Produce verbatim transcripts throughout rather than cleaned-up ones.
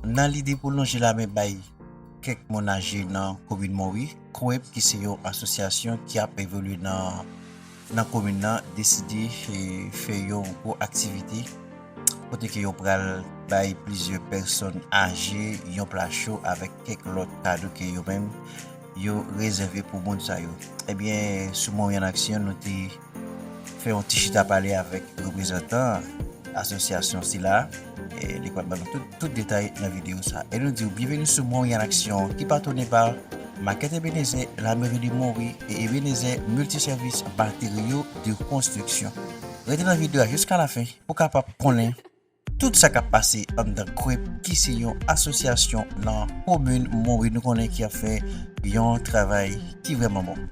Nan lide pou lonje lamen bay kèk moun aje nan komin Monwi, Kwep, ki se yon asosyasyon ki ap evolye nan, nan komin nan, deside, eh, fè yon gwo aktivite kote ke yo pral bay plizyè pèsòn aje yon pla cho avèk kèk lòt kado ke yo menm yo rezève pou moun sa yo. Ebyen, sou Monwi an Aksyon, nou te fè yon ti chita pale avèk reprezantan asosyasyon sila. E li pral ban nou tout, tout detay nan videyo sa. E nou di w byenveni sou Monwi an Aksyon, ki patwone pa Makèt Ebenezer, Lameri de Monwi e Ebenezer Multiservice Matériaux de Construction. Rete nan videyo a jiska lafen pou w kapab konnen tout sa k ap pase anndan Kwep, ki se yon asosyasyon nan komin Monwi, nou konnen, ki ap fè yon travay ki vrèman bon.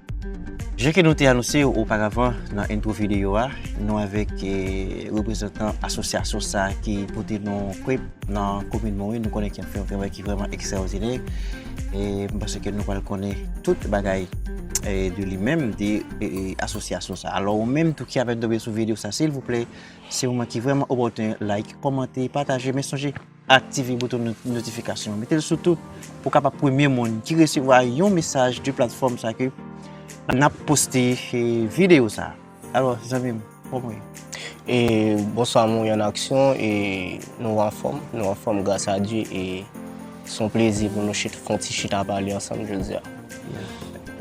Jan ke nou te anonse oparavan nan entwo videyo a, nou avèk, eh, reprezantan asosyasyon sa ki pote non Kwep nan komin Monwi, nou konnen ki ap fè yon travay ki vrèman ekstraòdinè. E m panse ke nou pral konnen tout bagay, eh, de li menm, de, eh, eh, asosyasyon sa. Alò, ou menm tou ki apèn tonbe sou videyo sa, silvouplè, se moman ki vrèman opòtèn, like, kòmante, pataje, men sonje aktive bouton not-, notifikasyon an. Mete l sou tout pou w kapab premye moun ki resevwa yon mesaj de platfòm sa ke n ap poste, eh, videyo sa. Alò, zanmi m, kòman w ye? E, bonswa, Monwi an Aksyon, e nou anfòm, nou anfòm gras a Dye, e se yon plezi pou nou chit, fè yon ti chita pale ansanm jodi a.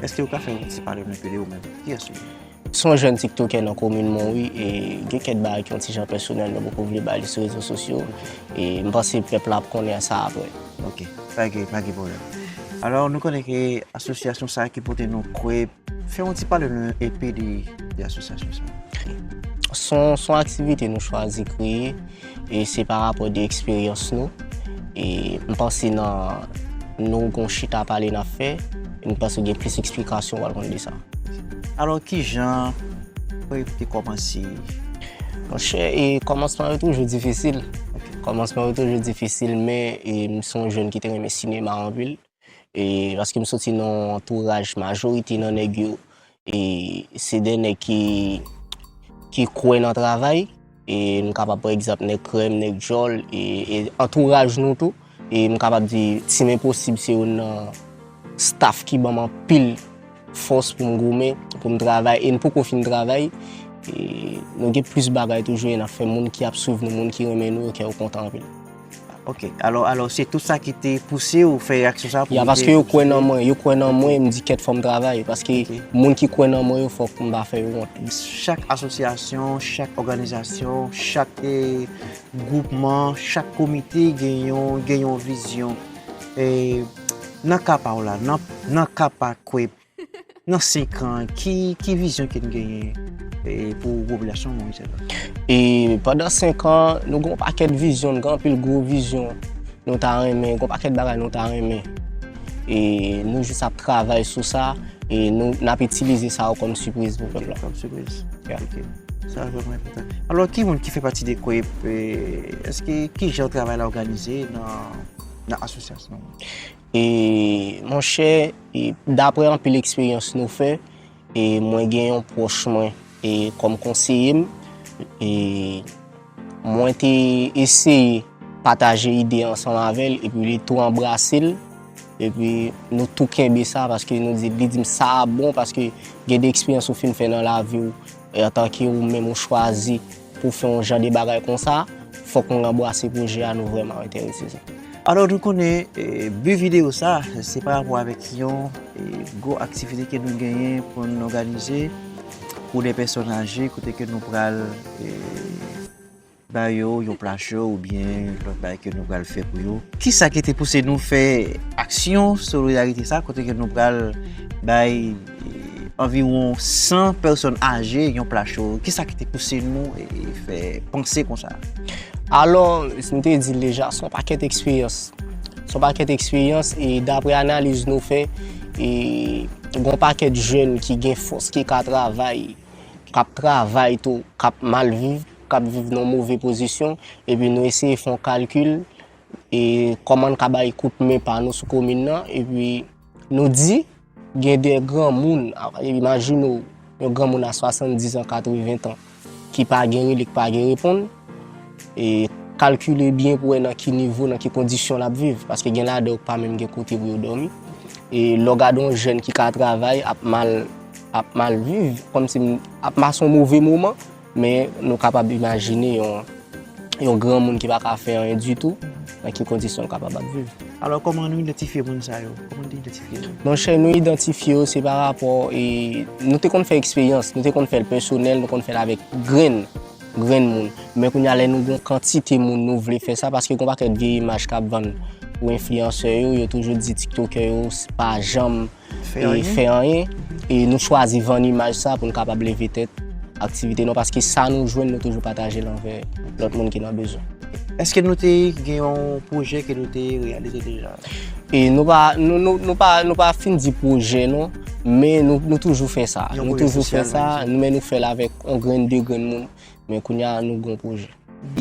Èske w ka fè yon ti pale nou enpe de ou menm? Kiyès ou ye? Se yon jèn tiktokè nan komin Monwi, e gen kèk bagay ki yon ti jan pèsonèl, mwen poko vle ba li sou rezo sosyo, e m panse pèp la ap konnen sa apre. Ok, pa gen, pa gen pwoblèm. Alò, nou konnen ke asosyasyon sa ki pote non Kwep, fè yon ti pale nou enpe de, de asosyasyon sa. Se yon, se yon aktivite nou chwazi kreye, e se pa rapò de eksperyans nou. E m panse nan nou gon chita pale n ap fè, e m panse gen plis eksplikasyon w al konn de sa. Alò, kijan Kwep te kòmanse? Monchè, e kòmansman yo toujou difisil. Kòmansman yo toujou difisil, men e m se yon jèn ki te renmen sinema anpil. E paske m soti nan yon antouraj, majorite nan nèg yo, e se de nèg ki, ki kwè nan travay. E m kapab pran egzanp nèg Krèm, nèg Djòl, e, e antouraj nou tou. E m kapab di Team Enposib se youn nan staff ki ban m anpil fòs pou m goumen, pou m travay. E n poko fin travay. E nou gen plis bagay toujou, e n ap fè moun ki ap swiv nou, moun ki renmen nou yo, kè yo kontan anpil. Ok, alò, alò se tout sa ki te pouse w fè aksyon sa pou... Ya, paske yo kwè nan mwen, yo kwè nan mwen, m di kèt fò m travay, paske moun ki kwè nan mwen yo, fòk m pa fè yo wont. Chak asosyasyon, chak òganizasyon, chak, eh, gwoupman, chak komite gen yon, gen yon vizyon. E nan ka pa w la, nan, nan ka pa Kwep, nan senk an, ki, ki vizyon ke n genyen, eh, pou popilasyon Monwi sèlman? E pandan senk an, nou gen yon pakèt vizyon, nou gen anpil gwo vizyon nou ta renmen, gen yon pakèt bagay nou ta renmen. E nou jis ap travay sou sa, e nou, n ap itilize sa yo kòm sipriz pou pèp la. Kòm sipriz. Ya. Ok. Sa vrèman enpòtan. Alò, ki moun ki fè pati de Kwep? E èske, kijan travay la òganize nan, nan asosyasyon an? E monchè, e daprè anpil eksperyans nou fè, e mwen gen yon pwòch mwen, e kòm konseye m, e mwen te eseye pataje ide ansanm avè l, epi li tou anbrase l, epi nou tou kenbe sa, paske nou di, li di m sa a bon, paske gen de eksperyans ou fin fè nan lavi w, e antanke ou menm ou chwazi pou fè yon jan de bagay konsa, fòk nou anbrase pwojè a, nou vrèman enterese sa. Alò, nou konnen, eh, bi videyo sa, se pa rapò avèk yon, eh, gwo aktivite ke nou genyen pou n òganize pou de pèsòn aje, kote ke nou pral, eh, ba yo yon pla cho oubyen lòt bagay ke nou pral fè pou yo. Kisa ki te pouse nou fè aksyon solidarite sa, kote ke nou pral bay, eh, anviwon san pèsòn aje yon pla cho? Kisa ki te pouse nou, eh, fè panse konsa? Alò, m te di l deja, se yon pakèt eksperyans. Se yon pakèt eksperyans, e daprè analiz nou fè, e gen yon pakèt jèn ki gen fòs, ki ka travay, k ap travay tou, k ap mal viv, k ap viv nan move pozisyon, epi nou eseye fè yon kalkil, e kòman n ka bay kout men pa nou sou komin nan, epi nou di, gen de granmoun, a, imajine w, yon granmoun a swasanndiz an, katreven an, ki pa gen rele, ki pa gen reponn, e kalkile byen pou wè nan ki nivo, nan ki kondisyon l ap viv. Paske gen ladan yo k pa menm gen kote pou yo dòmi. E lè w gade yon jèn ki ka travay ap mal, ap mal viv, kòmsi ap pase yon move moman, men nou kapab imajine yon, yon granmoun ki pa ka fè anyen ditou, nan ki kondisyon l kapab ap viv. Alò, kòman nou idantifye moun sa yo? Kòman nou te idantifye yo? Monchè, nou idantifye yo, se pa rapò, e, nou te konn fè eksperyans, nou te konn fè l pèsonèl, nou konn fè l avèk grenn, grenn moun. Men kounye a, lè nou gen yon kantite moun nou vle fè sa, paske gen yon pakèt vye imaj k ap vann pou enfliyansè yo, yo toujou di tiktokè yo s-, pa janm fè e anyen. Fè anyen. E nou chwazi vann imaj sa pou n kapab leve tèt aktivite nou, paske sa nou jwenn, nou toujou pataje l anvè lòt moun ki nan bezwen. Èske nou te gen yon pwojè ke nou te reyalize deja? E nou pa, nou, nou, nou pa, nou pa fin di pwojè non, men nou, nou toujou fè sa. Yon pwojè sosyal, nou toujou fè sa, men nou fè l avèk yon grenn, de grenn moun, men kounye a nou gen yon pwojè.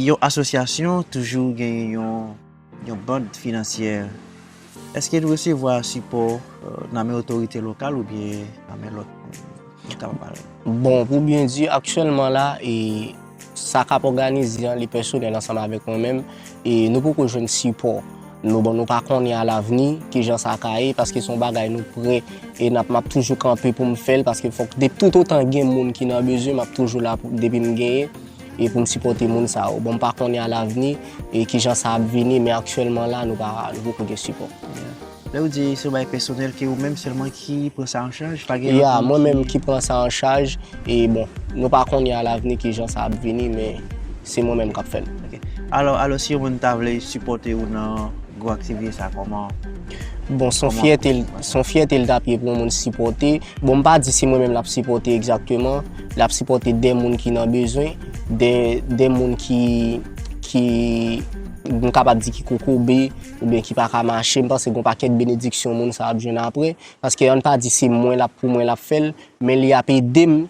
Yon asosyasyon toujou gen yon, yon band finansyè. Èske nou resevwa sipò, euh, nan men otorite lokal oubyen nan men lòt moun? Nou kapab pale. Bon, pou byen di, aktyèlman la, e, sa k ap òganize an, li pèsonèl ansanm avèk mwen menm, e nou poko jwenn sipò. Nou, bon, nou pa konnen alavni kijan sa ka ye, paske se yon bagay nou prè, e n ap, m ap toujou kanpe pou m fè l, paske fòk, de, toutotan gen moun ki nan bezwen, m ap toujou la pou, depi m genyen, e pou m sipòte moun sa yo. Bon, m pa konnen alavni, e kijan sa ap vini, men aktyèlman la, nou pa, nou poko gen sipò. Lè ou di se yon bagay pèsonèl, ke ou menm sèlman ki pran sa an chaj, pa gen lòt moun ki... Ya, mwen menm ki pran sa an chaj, e bon, nou pa konnen alavni kijan sa ap vini, men se mwen menm k ap fè l. Ok. Alò, alò, si yon moun ta vle sipòte ou nan gwo aktivite sa, kòman? Bon, se yon fyète l, se yon fyète l t ap ye pou yon moun sipòte. Bon, m pa di se mwen menm l ap sipòte egzakteman. L ap sipòte de moun ki nan bezwen, de, de moun ki, ki, m kapab di ki kokobe, oubyen ki pa ka mache. M panse gen yon pakèt benediksyon moun sa ap jwenn apre. Paske ann pa di se mwen l ap, pou mwen l ap fè l, men li ap ede m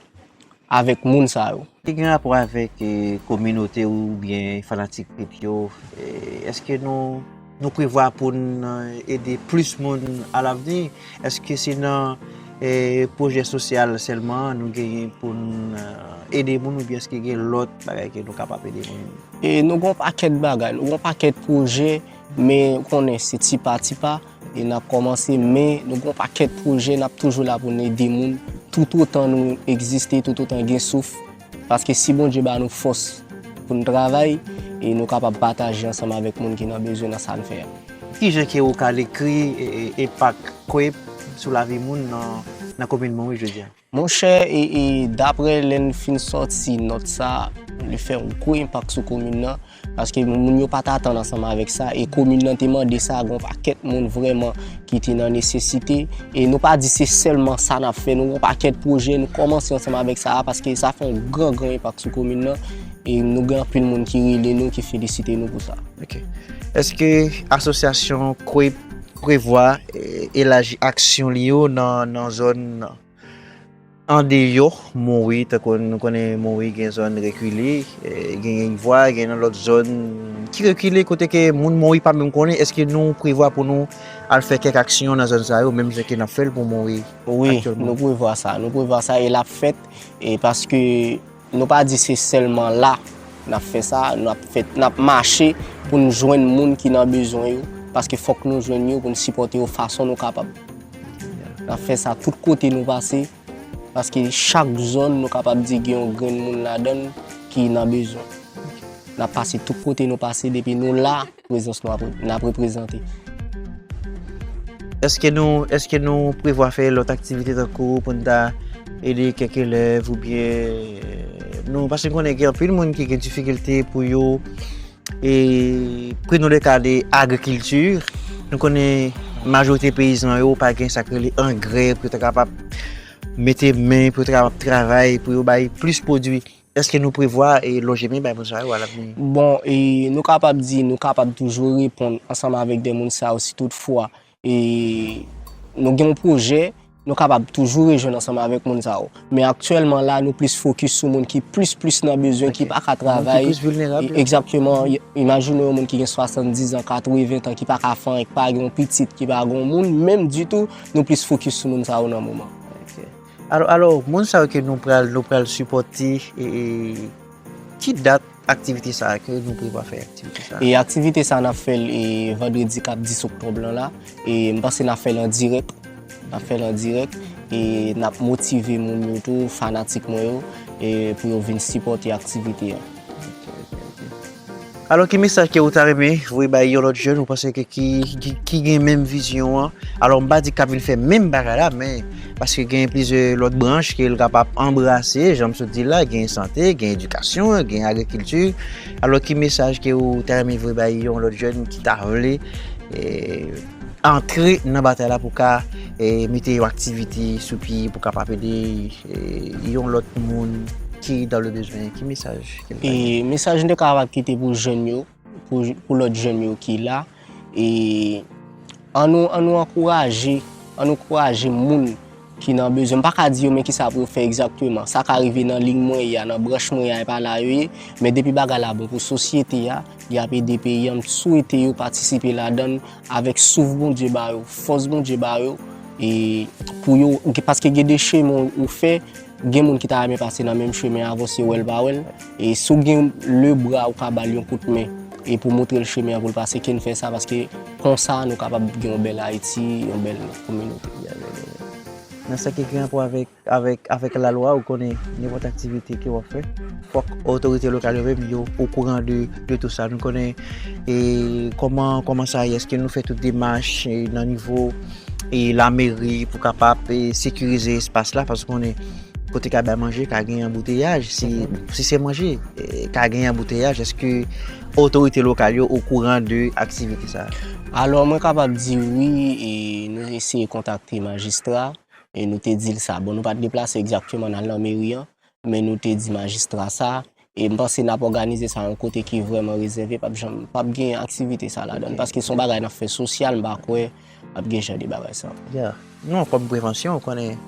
avèk moun sa yo. Ki gen rapò avèk, eh, kominote oubyen fanatik trip yo, eh, èske nou, nou prevwa pou n, eh, ede plis moun alavni? Èske se nan, eh, pwojè sosyal sèlman nou genyen pou n, eh, ede moun oubyen èske gen lòt bagay ke nou kapab ede moun? E nou gen yon pakèt bagay, nou gen yon pakèt pwojè, men ou konnen se ti pa ti pa. E n ap kòmanse, men nou gen yon pakèt pwojè, n ap toujou la pou n ede moun, toutotan nou egziste, toutotan gen souf. Paske si Bondye ba nou fòs pou n travay, e nou kapab pataje ansanm avèk moun ki nan bezwen nan sa n fè a. Kijan ke ou ka dekri, e, e, enpak Quip sou lavi moun nan, nan komin Monwi jodi a? Monchè, e, e, daprè lè n fin sòti nòt sa, li fè yon gwo enpak sou komin nan, paske moun yo pa t atann ansanm avèk sa, e komin nan te mande sa, gen yon pakèt moun vrèman ki te nan nesesite, e nou pa di se sèlman sa n ap fè, nou gen yon pakèt pwojè, nou kòmanse ansanm avèk sa a, paske sa fè yon gran, gran enpak sou komin nan, e nou gen anpil moun ki rele nou, ki felisite nou pou sa. Ok. Èske asosyasyon Quip prevwa, eh, elaji aksyon li yo nan, nan zòn andeyò Monwi, tankou nou konnen Monwi gen zòn rekile, eh, gen Vwa, gen nan lòt zòn ki rekile kote ke moun Monwi pa menm konnen? Èske nou prevwa pou nou al fè kèk aksyon nan zòn sa yo, menm jan ke n ap fè l pou Monwi aktyèlman? Wi, nou prevwa sa, nou prevwa sa e l ap fèt, e paske nou pa di se sèlman la n ap fè sa, n ap fè, n ap mache pou n jwenn moun ki nan bezwen yo, paske fòk nou jwenn yo pou n sipòte yo fason nou kapab. N ap fè sa tout kote nou pase, paske chak zòn nou kapab di gen yon grenn moun ladan l ki nan bezwen. N ap pase tout kote nou pase, depi nou la, prezans nou ap, n ap reprezante. Èske nou, èske nou prevwa fè lòt aktivite tankou pou n ta ede kèk elèv oubyen nou, paske n konnen gen anpil moun ki gen difikilte pou yo, e prenons le ka de agrikilti. Nou konnen majorite peyizan yo pa gen sa k rele angrè pou yo ta kapab mete men, pou yo ta kapab travay, pou yo bay plis pwodui. Èske nou prevwa, e, lonje men bay moun sa yo alavni? Bon, e, nou kapab di, nou kapab toujou reponn ansanm avèk de moun sa yo si toutfwa, e, nou gen yon pwojè, nou kapab toujou rejwenn ansanm avèk moun sa yo. Men aktyèlman la, nou plis fokis sou moun ki plis, plis nan bezwen, ki pa ka travay. Moun ki plis vilnerab yo. Egzakteman, imajine yon moun ki gen swasanndiz an, katreven an, ki pa ka fè anyen, ki pa gen yon pitit, ki pa gen yon moun, menm ditou, nou plis fokis sou moun sa yo nan moman. Ok. Alò, alò, moun sa yo ke nou pral, nou pral sipòte, e, e, ki dat aktivite sa a ke nou prevwa fè aktivite sa a? E aktivite sa a, n ap fè l, e, vandredi k ap dis oktòb lan la. E m panse n ap fè l an dirèk. N ap fè l an dirèk. E n ap motive moun yo tou, fanatik mwen yo, e pou yo vin sipòte aktivite a. Alò, ki mesaj ke ou ta renmen voye bay yon lòt jèn ou panse ke ki, ki, ki gen menm vizyon an? Alò, m pa di k ap vin fè menm bagay la, men paske gen plizyè lòt branch ke l kapab anbrase, jan m sot di l la, gen sante, gen edikasyon, gen agrikilti. Alò, ki mesaj ke ou ta renmen voye bay yon lòt jèn ki ta vle, eh, antre nan batay la pou ka, eh, mete yon aktivite sou pye pou kapab ede, eh, yon lòt moun ki dans le besoin? Ki mesaj ke l ta gen? E mesaj m te kapab kite pou jèn yo, pou, pou lòt jèn yo ki la, e ann nou, ann nou ankouraje, ann nou ankouraje moun ki nan bezwen. M pa ka di yo men kisa pou yo fè egzakteman. Sa ka rive nan liy mwen ye a, nan branch mwen ye a, e pa la yo ye. Men depi bagay la bon pou sosyete a, li ap ede peyi a, m swete yo patisipe ladan l avèk souf Bondye ba yo, fòs Bondye ba yo, e pou yo, paske gen de chemen ou fè, gen moun ki ta renmen pase nan menm chemen avè w, se wè l pa wè l. E si w gen lebra, ou ka ba l yon kout men. E pou montre l chemen an pou l pase, ke n fè sa, paske konsa, nou kapab gen yon bèl Ayiti, yon bèl kominote. Nan sa ki gen rapò avèk, avèk, avèk lalwa, ou konnen nenpòt aktivite ke w ap fè, fòk otorite lokal yo menm, yo okouran de, de tou sa. Nou konnen, e, kòman, kòman sa ye, èske nou fè tout demach, e, nan nivo, e, lameri pou kapab, e, sekirize espas la, paske konnen kote ka bay manje, ka gen anbouteyaj, si, si se manje, e, ka gen anbouteyaj, èske otorite lokal yo okouran de aktivite sa a? Alò, mwen kapab di wi, e, nou eseye kontakte majistra, e nou te di l sa. Bon, nou pa t deplase egzakteman nan lanmeri an, men nou te di majistra sa, e m panse n ap òganize sa yon kote ki vrèman rezève, p ap janm, p ap gen aktivite sa ladan l, paske se yon bagay n ap fè sosyal, m pa kwè ap gen jan de bagay sa. Ya. Non, kòm prevansyon, ou konnen,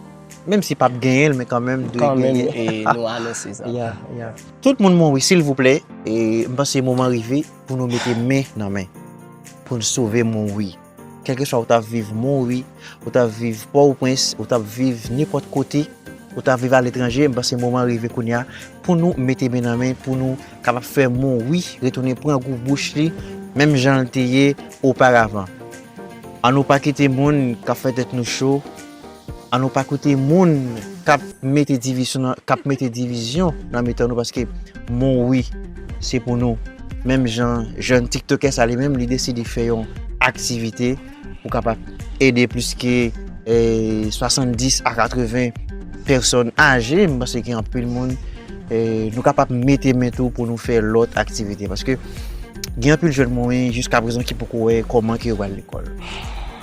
menm si p ap genyen l, men kanmenm, dwe genyen. Kanmenm, e nou anonse sa. Ya, ya. Tout moun Monwi, silvouplè, e m panse moman rive pou nou mete men nan men, pou n sove Monwi. Kèlkeswa ou t ap viv Monwi, ou t ap viv Pòtoprens, ou t ap viv nenpòt kote, ou t ap viv aletranje, m panse moman rive kounye a pou nou mete men nan men, pou nou kapab fè Monwi retounen pran gou bouch li, menm jan l te ye oparavan. Ann nou pa kite moun k ap fè tèt nou cho, ann nou pa kite moun k ap mete divizyon nan, k ap mete divizyon nan mitan nou, paske Monwi, se pou nou. Menm jan jèn tiktokè sa li menm, li deside fè yon aktivite pou kapab ede plis ke, eh, swasanndis a katreven pèsòn aje. M panse gen anpil moun, eh, nou kapab mete men tou pou nou fè lòt aktivite. Paske gen anpil jèn mwen, jiska prezan, ki poko wè kòman ke yo pral lekòl.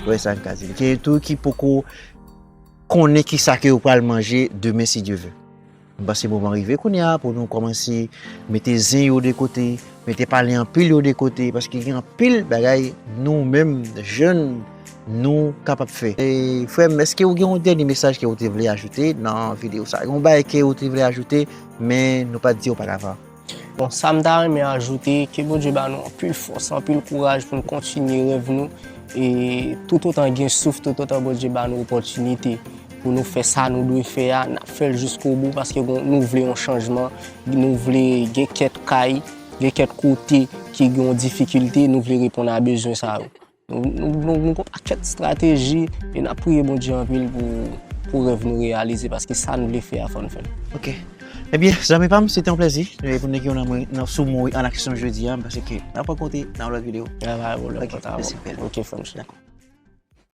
Ou wè sa m ka di. Gen tou ki poko konnen kisa ke yo pral manje demen, si Dye vle. M panse moman rive kounye a pou nou kòmanse mete zen yo de kote, mete pale anpil yo de kote, paske gen anpil bagay nou menm jèn nou kapab fè. E, frè m, èske ou gen yon dènye mesaj ke ou te vle ajoute nan videyo sa? Yon bagay ke ou te vle ajoute, men nou pa t di oparavan? Bon, sa m ta renmen ajoute, ke Bondye ba nou anpil fòs, anpil kouraj pou n kontinye rèv nou. E toutotan gen souf, toutotan Bondye ba nou opòtinite pou nou fè sa nou dwe fè a, n ap fè l jiskobou, paske gon, nou vle yon chanjman, nou vle gen kèk kay, gen kèk kote ki gen yon difikilte, nou vle reponn a bezwen sa yo. Nou, nou, nou, nou gon pakèt estrateji, e n ap priye Bondye anpil pou, pou rèv nou reyalize, paske sa n vle fè a, fò n fè l. Ok. Ebyen, zanmi pa m, se te yon plèzi, e, pou nèg yo nan mwen, nan sou Monwi an aksyon jodi a, m panse ke n ap rankontre nan yon lòt videyo. Ah, pa gen pwoblèm. Ok, pa ta mèsi, bèl. Ok, frè m. Dakò.